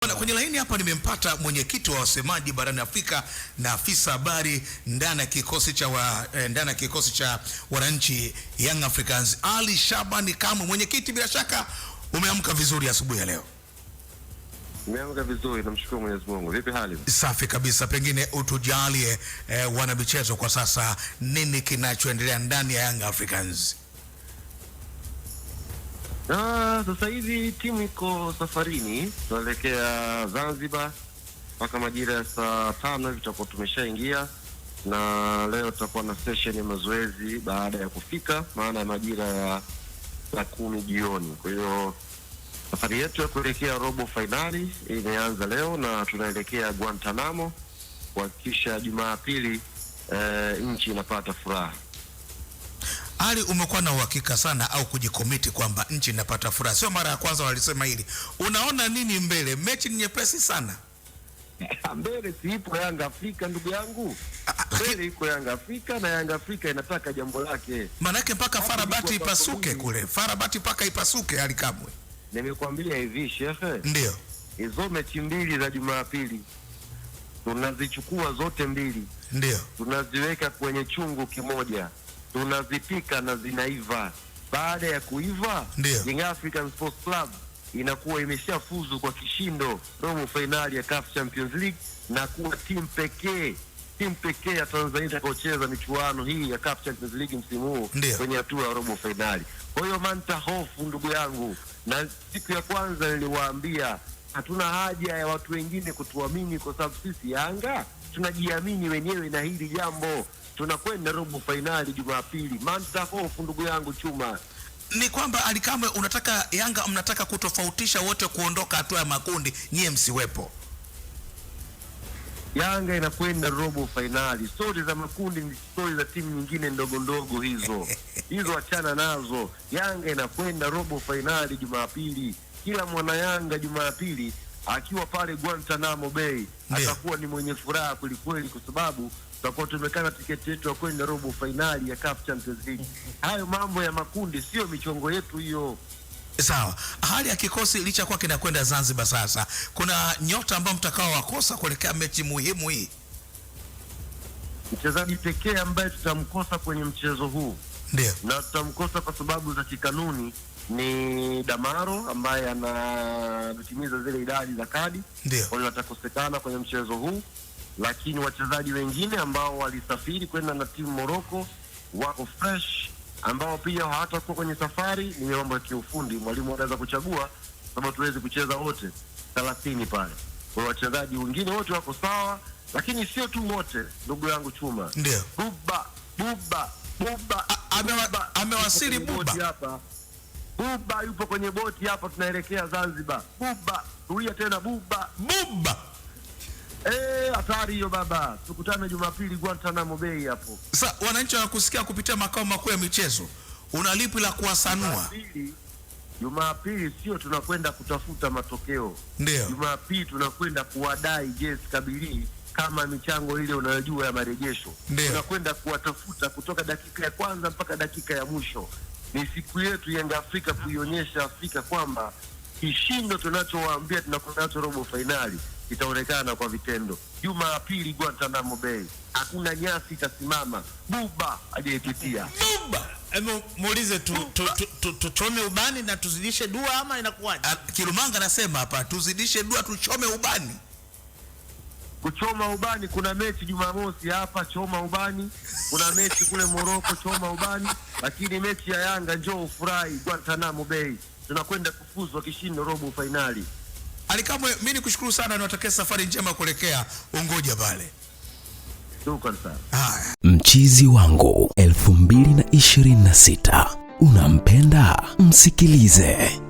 Bwana, kwenye laini hapa nimempata mwenyekiti wa wasemaji barani Afrika na afisa habari ndani ya kikosi cha ndani ya kikosi cha wananchi Young Africans, Ali Shabani Kamwe. Mwenyekiti, bila shaka umeamka vizuri asubuhi ya leo? Nimeamka vizuri, namshukuru Mwenyezi Mungu. Vipi hali? Safi kabisa. Pengine utujalie wana michezo kwa sasa, nini kinachoendelea ndani ya Young Africans? Sasa hivi timu iko safarini, tunaelekea Zanzibar mpaka majira ya saa 5 hivi tutakuwa tumeshaingia, na leo tutakuwa na session ya mazoezi baada ya kufika, maana ya majira ya saa 10 jioni. Kwa hiyo safari yetu ya kuelekea robo fainali imeanza leo na tunaelekea Guantanamo kuhakikisha Jumapili nchi inapata furaha. Ali, umekuwa na uhakika sana au kujikomiti kwamba nchi inapata furaha, sio mara ya kwanza walisema hili. Unaona nini mbele? Mechi ni nyepesi sana. Mbele si ipo Yanga Afrika, ndugu yangu. Mbele iko Yanga Afrika na Yanga Afrika inataka jambo lake. Manake mpaka Hapo Farabati ndipo ambapo ipasuke mimi- kule, Farabati mpaka ipasuke. Ali Kamwe, Nimekwambia hivi shehe, ndio hizo mechi mbili za Jumapili tunazichukua zote mbili, ndio tunaziweka kwenye chungu kimoja, tunazipika na zinaiva. Baada ya kuiva, Ndio. Young African Sports Club inakuwa imeshafuzu kwa kishindo robo fainali ya CAF Champions League na kuwa timu pekee ya Tanzania itakayocheza michuano hii ya CAF Champions League msimu huu Ndio. kwenye hatua ya robo fainali. Kwa hiyo manta hofu ndugu yangu, na siku ya kwanza niliwaambia hatuna haja ya watu wengine kutuamini kwa sababu sisi Yanga tunajiamini wenyewe na hili jambo, tunakwenda robo fainali Jumapili. Manta hofu ndugu yangu Chuma. Ni kwamba Ali Kamwe, unataka Yanga, mnataka kutofautisha wote kuondoka hatua ya makundi, nyie msiwepo. Yanga inakwenda robo fainali. Stori za makundi ni stori za timu nyingine ndogo ndogo hizo, hizo achana nazo. Yanga inakwenda robo fainali Jumapili. Kila mwana Yanga Jumapili akiwa pale Guantanamo Bay Ndio. atakuwa ni mwenye furaha kwelikweli, kwa sababu tutakuwa tumekata tiketi yetu ya kwenda robo fainali ya CAF Champions League. Hayo mambo ya makundi sio michongo yetu hiyo. Sawa, hali ya kikosi licha kuwa kinakwenda Zanzibar sasa, kuna nyota ambao mtakao wakosa kuelekea mechi muhimu hii? Mchezaji pekee ambaye tutamkosa kwenye mchezo huu Ndio na tutamkosa kwa sababu za kikanuni ni Damaro ambaye anatimiza zile idadi za kadi, Ndio. kwa hiyo atakosekana kwenye mchezo huu, lakini wachezaji wengine ambao walisafiri kwenda na timu Morocco wako fresh, ambao pia hawatakuwa kwenye safari. Ni mambo ya kiufundi, mwalimu anaweza kuchagua, sababu tuwezi kucheza wote 30 pale. Kwa hiyo wachezaji wengine wote wako sawa, lakini sio tu wote, ndugu yangu Chuma. Ndio. Buba, Buba, Buba Buba amewasili yupo kwenye Buba. boti hapa. Buba yupo kwenye boti hapa, tunaelekea Zanzibar. Buba, rudia tena Buba. Buba. Hatari hiyo baba, tukutane Jumapili Guantanamo Bay hapo. Sasa wananchi wanakusikia kupitia makao makuu ya michezo, una lipi la kuwasanua? Jumapili sio tunakwenda kutafuta matokeo. Ndio. Jumapili tunakwenda kuwadai JS Kabylie kama michango ile unayojua ya marejesho. Ndio. Tunakwenda kuwatafuta kutoka dakika ya kwanza mpaka dakika ya mwisho. Ni siku yetu Yanga Afrika kuionyesha Afrika kwamba kishindo tunachowaambia tunakwenda nacho robo fainali itaonekana kwa vitendo. Jumapili Guantanamo Bay, hakuna nyasi itasimama. Buba hajaipitia. Buba. Hebu muulize tuchome ubani na tuzidishe dua ama inakuwaje? Kilumanga anasema hapa tuzidishe dua, tuchome ubani. Kuchoma ubani, kuna mechi Jumamosi hapa, choma ubani. Kuna mechi kule Moroko, choma ubani. Lakini mechi ya Yanga njoo ufurahi Guantanamo Bay, tunakwenda kufuzwa kishindo robo fainali. Ali Kamwe, mimi nikushukuru sana, niwatakie safari njema kuelekea Unguja pale. Shukran sana. Haya. Mchizi wangu 2026 unampenda? Msikilize.